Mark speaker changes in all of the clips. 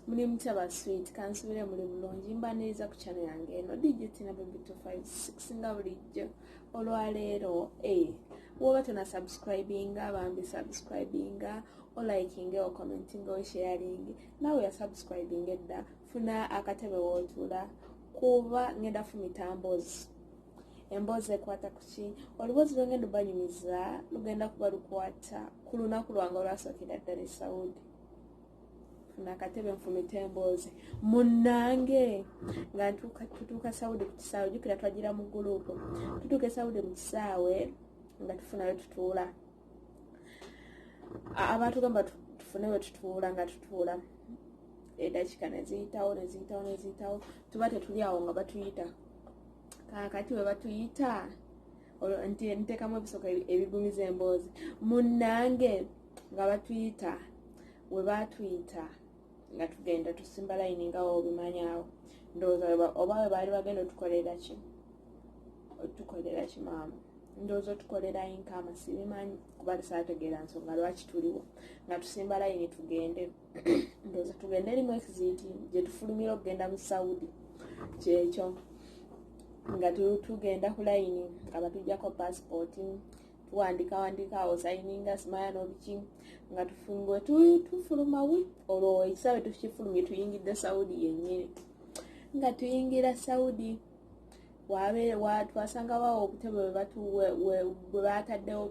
Speaker 1: Muli mutya ba sweet? Kansubire muli bulungi. Mbaniriza ku channel yange eno, DJ Tina Baby 256. Nga bulijjo, olwaleero woba tona subscribinga, bambi subscribinga, olikinge, ocommentinga, osharinge. Naawe ya subscribinga edda, funa akatebe wootuula, kuba ngenda fumita mboozi. Emboozi ekwata ku ki? Oluboozi lwengenda obanyumiza lugenda kuba lukwata ku lunaku lwange olwasookera ddala e Saudi. Funa akatebe nfumita emboozi. Munnange, nga tutuuka Saudi ku kisaawe, jukira twagira mu group, tutuuka e Saudi mu kisaawe nga tufunayo tutuula. Abatugamba tufune we tutuula, nga tutuula, eddakiika neziyitawo, neziyitawo, neziyitawo, tuba tetuli awo nga batuyita. Kaakati we batuyita nti nteekamu ebisoko ebigumiza emboozi. Munnange, nga batuyita, we batuyita nga tugenda tusimba layini, nga obimanyaawo ndowooza, oba we baali bagenda otukolera ki, otukolera ki maama, ndowooza otukolera iqama, sibimanyi kuba saategeera nsonga lwaki tuliwo. Nga tusimba layini tugende, ndowooza tugende erimu exit gye tufulumira okugenda mu Saudi. Kyekyo, nga tugenda ku layini, nga batujjako passport, tuwandika wandika awo, sayininga, simaya n'obiki, nga tufungwe tufuluma wi. Olwo ekisaawe tukifulumye, tuyingidde Saudi yennyini. Nga tuyingira Saudi, twasangawo obutebe bwe bataddewo,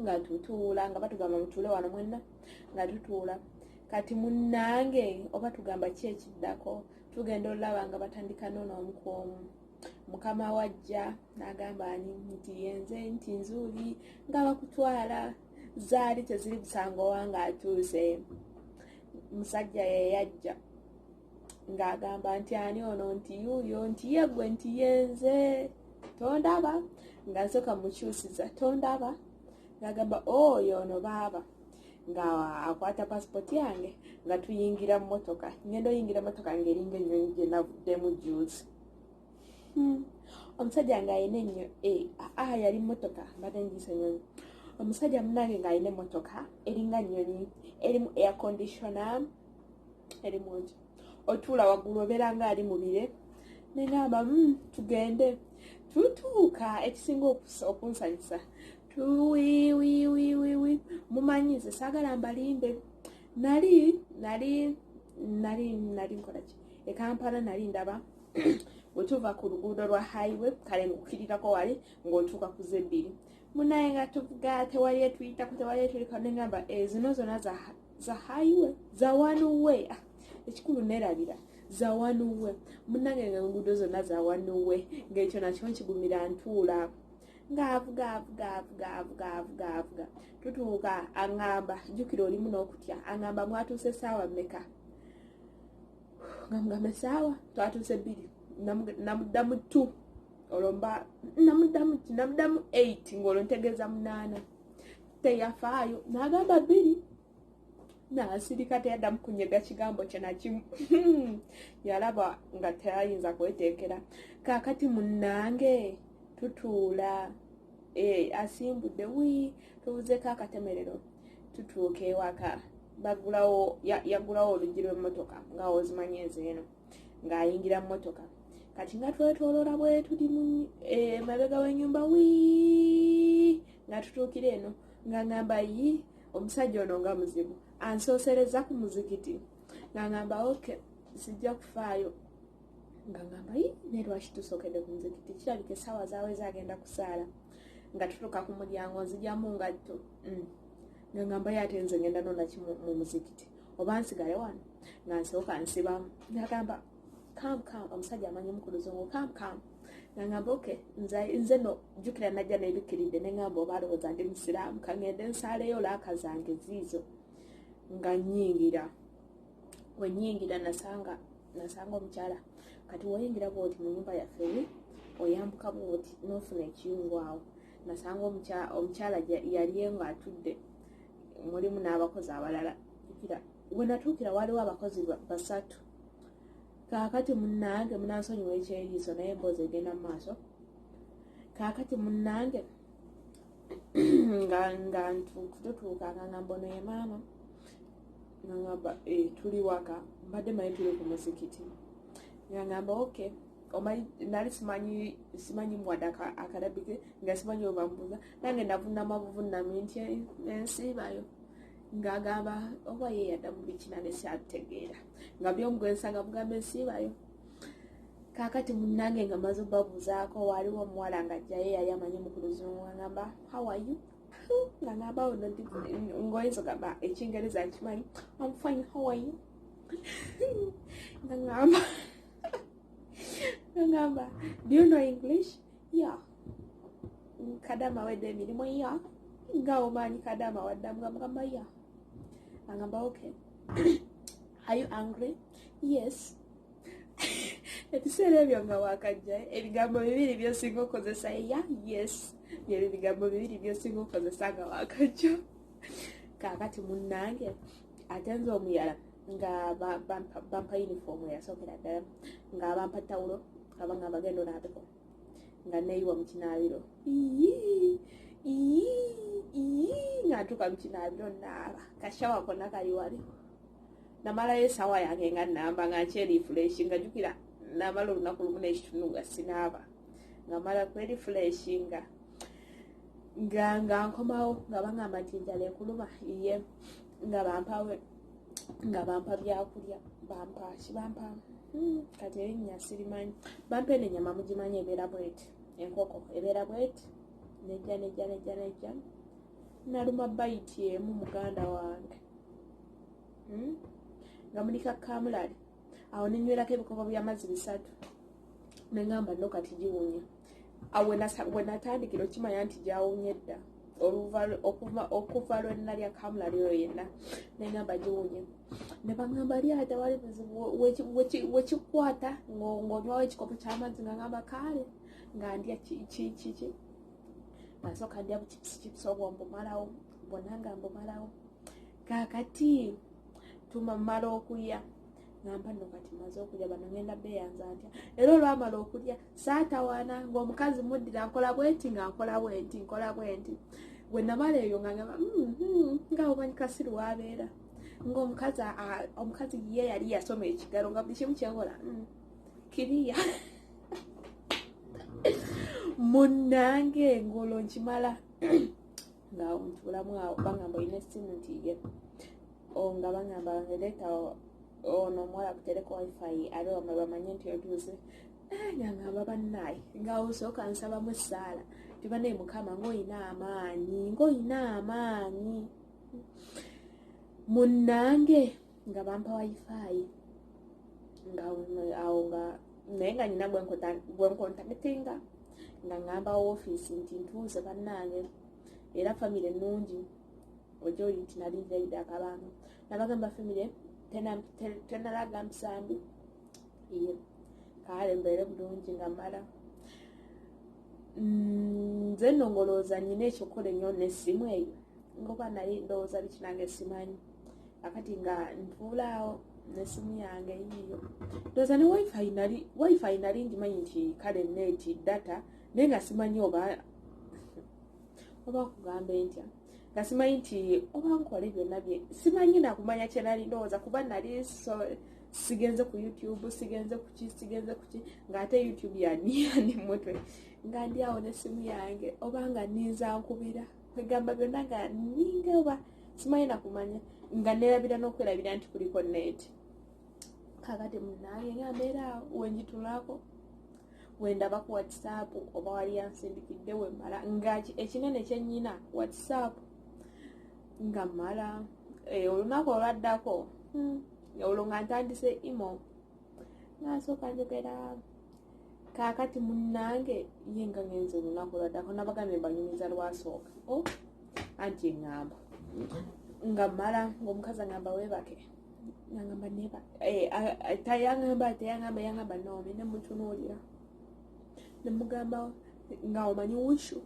Speaker 1: nga tutuula, nga batugamba, "Mutuule wano mwenna." Nga tutuula. Kati munnange, oba tugamba ki ekiddako, tugenda olaba nga batandika noono omu ku omu. Mukama wajja n'agamba ani nti yenze, nti nzuuli, nga bakutwala. Zaali teziri busango wange atuuse. Musajja yeyajja ng'agamba nti, "Ani ono?" Nti, "Yuuyo." Nti, "Yeggwe?" Nti, "Yenze, tondaba?" Nga nsooka mukyusiza, "Tondaba?" Ng'agamba, "Oyo ono baaba." Nga akwata pasipoti yange, nga tuyingira mmotoka. Ngenda oyingira mmotoka ng'eringa ennyonyi gye navuddemu juzi. Omusajja ng'alina ennyo, aa yali mmotoka, mbadde ngiyise ennyonyi. Omusajja munange ng'alina emmotoka eringa nnyonyi, erimu air conditioner, erimu nti otuula waggulu obeera nga ali mu bire. Neŋamba, tugende." Tutuuka, ekisinga okunsanyusa, tuwiwiwiwiwi. Mumanyi nze saagala mbalimbe, nali nali nkola ki e Kampala? Nali ndaba bwe tuva ku luguudo lwa highway, kale ngukirirako wali ng'otuuka ku zebbiri. Munaye nga tuvuga, tewali etuyitako, tewali etuliko. Neŋamba, "Zino zonna za highway, za one way." Ah, ekikulu nerabira za one way. Munange, nga enguudo zonna za one way, ng'ekyo nakyo nkigumira. Ntuula, ng'avuga, avuga, avuga, avuga, avuga, avuga, tutuuka. Aŋŋamba, jjukira olimu n'okutya, aŋŋamba, "Mwatuuse essaawa mmeka?" Nga mugamba, "Essaawa twatuuse 2." Namuddamu 2, olwo mba namuddamu ki? Namuddamu 8, ng'olwo ntegeeza 8. Teyafaayo, n'agamba 2, n'asirika, teyaddamu kunyega kigambo kye nakimu. Yalaba nga teyayinza kweteekera. Kaakati munnange, tutuula, asimbudde wi, tubuzeeko akatemerero, tutuuka ewaka. Bagulawo, yagulawo oluggi lw'emmotoka, nga ozimanyi ezeeno, ng'ayingira mmotoka. Kati nga twetolola bwe tuli mu mabega w'ennyumba wi, nga tutuukira eno, nga ngamba, "Yi, omusajja ono nga muzibu, ansoosereza ku muzikiti." Nga ngamba, "Okay, sijja kufaayo." Nga ngamba, "Yi, naye lwaki tusookedde ku muzikiti? Kirabika essaawa zaawe zagenda kusaala." Nga tutuuka ku mulyango, nzijamu ngatto. Nga ngamba, "Ye, ate nze ngenda nonaki mu muzikiti? Oba nsigale wano?" Nga nsooka nsibamu. Ngagamba, "Come, come." Omusajja amanyi mu kuluzungu, "Come, come." Nga ngamba, "Okay." Nze no jjukira najja nebikkiridde, neŋŋamba, oba alowooza ndi musiraamu, kaŋŋende nsaaleyo laaka zange ziizo. Nga nnyingira, we nnyingira nasanga omukyala. Kati woyingira bwoti mu nyumba yaffe, eri oyambuka bwoti nofuna ekiyungu awo, nasanga omukyala yali nga atudde, mulimu n'abakozi abalala. Jjukira we natuukira waliwo abakozi basatu. Kaakati munnange, munansonyiwa ekyeriiso, naye emboozi egenda mu maaso. Kaakati munnange, nga tutuuka, nga ngamba, "Ono ye maama." Nga ngamba, "Eh, tuli waka, mbadde manyi tuli ku muzikiti." Nga ngamba, "Okay." Omanyi nali simanyi mwadde akalabike, nga simanyi webambuuza. Nange navunama buvunami nti ensiibayo. Ng'agamba oba ye yadda mu biki, nange syabitegeera, nga byomugwensanga nga mugamba ensiibayo. Kaakati munnange nga maze obabuuzaako, waliwo omuwala nga ajjayo, yali amanyi mu ku luzungu. Agamba, "How are you?" Nga ngamba ono ngoyinza ogamba ekingereza nkimanyi. "I'm fine, how are you?" Nga ngamba, "Do you know English?" "Yeah." "Kadama wedde emirimu?" "Yeah." Nga omanyi kadama waddamu, nga mugamba, "Yeah." Agamba, "Okay, are you angry?" "Yes." Ebiseera ebyo nga wakajja, ebigambo bibiri byosinga okukozesa, "yeah", "yes", byebyo ebigambo bibiri byosinga okukozesa nga wakajja. Kaakati munnange, ate nze omuyala nga bampa uniform eyasookera ddala, nga bampa tawulo, nga bangamba, "Genda onaabeko." Nga neeyiwa mu kinaabiro, nga ntuuka mu kinaabiro, naaba, kashawa konna kali wali. Namalayo esaawa yange nga namba nga nkyerefresh, nga jjukira namala olunaku lumu n'ekitundu nga sinaaba, nga mala kwerefreshinga, nga nkomawo, nga baŋŋamba nti njala ekuluma iye, nga bampa byakulya, bampa kibampa, kati erinnya sirimanyi. Bampa eno enyama, mugimanyi, ebeera bweti, enkoko ebeera bweti, nejja nejja nejja nejja. Naluma bite emu, muganda wange, Nga mulika kamulali awo, nenywerako ebikopo by'amazzi 3, neŋŋamba, "No, kati giwunya." Awo we natandikira okimanya nti gyawunye dda, okuva lwe nalya kamulali oyo yenna, neŋŋamba giwunye. Ne baŋŋamba, "Lyata, tewali buzibu, wekikwata ng'onywawo ekikopo ky'amazzi." Nga ŋŋamba, "Kaale." Nga ndya kiki, nga nsooka ndya buchips, chips obwo mbumalawo bwonna, nga mbumalawo. Kaakati tumamala okulya, ngamba, "Nno kati maze okulya, bano ngenda beeyanza ntya?" Era olwamala okulya saatawaana, ng'omukazi muddira, nkola bwenti, nga nkola bwenti, nkola bwenti. Bwe namala eyo nga ngamba, nga omanyi kasiru wabeera ng'omukazi, omukazi ye yali yasoma ekigalo, nga buli kimu kyenkola, kiriya. Munnange, ng'olwo nkimala, nga ntulamu awo, bangamba, "Olina essimu?" Nti, "Ye." Nga bangamba, "Leeta ono omuwala kutereka WiFi, abe wamwe bamanye nti otuuse." Nga ngamba, "Bannaaye," nga osooka nsabamu essaala ti, "Bannaye Mukama, ng'olina amaanyi, ng'olina amaanyi." Munnange, nga bampa WiFi, nga awo nga naye nga nyina gwencontactinga, nga ngamba woofiisi nti ntuuse bannange, era famire ennungi ojoli nti nali njaidde akabanga. Nabagamba, "Famire tenalaga mpisambi ye, kale mbeere bulungi." Nga mmala, nze nno ngolowooza nyina ekyokukola ennyo n'essimu eyo, ngaoba nali ndowooza biki nange simanyi. Akati nga ntuulaawo n'essimu yange yiiyo, ndowooza ne WiFi nali, WiFi nali ngimanyi nti kale net data, naye nga simanyi oba kugambe ntya, nga simanyi nti oba nkole byonna bye simanyi nakumanya kye nali ndowooza, kuba nali so sigenze ku YouTube, sigenze kuki, sigenze kuki, ng'ate YouTube yaniyani mutwe. Nga ndi awo n'essimu yange, oba nga ninza nkubira, kwegamba byonna nga ninga oba simanyi nakumanya, nga nerabira n'okwerabira nti kuliko net. Kakati munange, nga mbeera awo wenjitulako, wendaba ku WhatsApp oba wali yansindikidde, wemmala nga ekinene kyenyina WhatsApp, nga mmala. Olunaku olwaddako, olwo nga ntandise imo, nga nsooka njogera. Kaakati munnange, ye nga ngenze olunaku olwaddako, nabagambye mbanyumiza lwasooka o anti eŋŋamba nga mmala, ngaomukazi aŋŋamba, "Weebake." Ngamba, "Neba." Tayaŋŋamba, teyaŋŋamba, yaŋŋamba, "Naomi." Nemutunuulira, nemugamba, "Nga omanyi wushu?"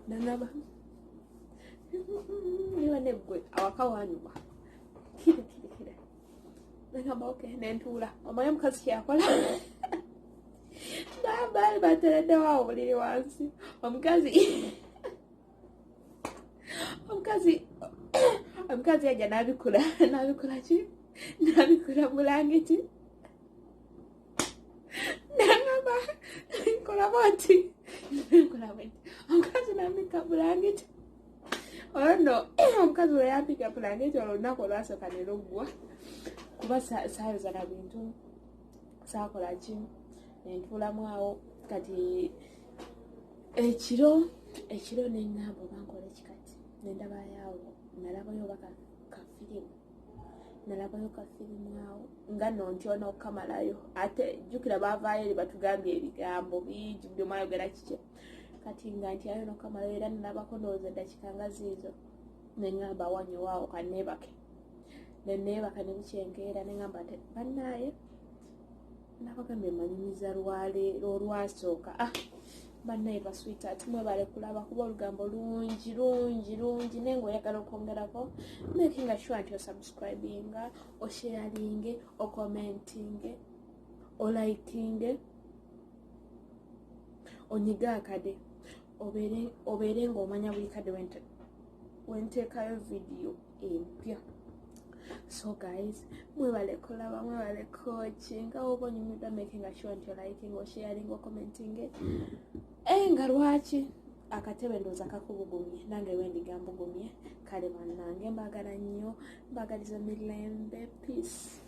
Speaker 1: Nangamba, "Niba neggwe awaka wanyuma kire kire kire." Nagamba, "Okay." Nentuula. Omanyi omukazi kyeyakola? Baali batereddewo awo obuliri wansi. Omukazi Omukazi yajja nabikula, nabikula ki, nabikula bulangiti, nangamba nkola bwoti, nkola bwoti. Omukazi nambika bulangiti. Olwo nno omukazi lwe yampika bulangiti, olwo olunaku olwasooka ne luggwa, kuba saayoza na bintu, saakola ki, nentuulamu awo. Kati ekiro neŋŋamba, oba nkola ekikati, nendabayo awo, nalabayo oba kafirimu, nalabayo kafirimu awo nga nno ntyona okukamalayo. Ate jjukira baavaayo eri batugambye ebigambo bingi, buli omu ayogera kikye. Kati nga ntyayo nokukamalayo, era nalabako ndowooza eddakika nga ziizo, neŋŋamba wanyowaawo kaneebake. Neneebaka, nebukyenkeera neŋŋamba nti bannaaye, nabagambye manyumiza lwaleero olwasooka. Ah, bannaye ba sweetheart, mwebale kulaba, kuba olugambo lungi lungi lungi. Naye nga oyagala okwongerako, makinga sure nti osubscribinga, osharinge, ocommentinge, olikinge, onyige akade, obeere ng'omanya buli kadde wenteekayo vidiyo empya. So guys, mwebale kulaba, mwebale kuwatchinga. Oba onyumiddwa, making sure nti oliking, osharing, ocommenting. Nga lwaki akatebe ndowooza kakubugumye, nange wendiga mbugumye. Kale bannange, mbagala nnyo, mbagaliza mirembe. Peace.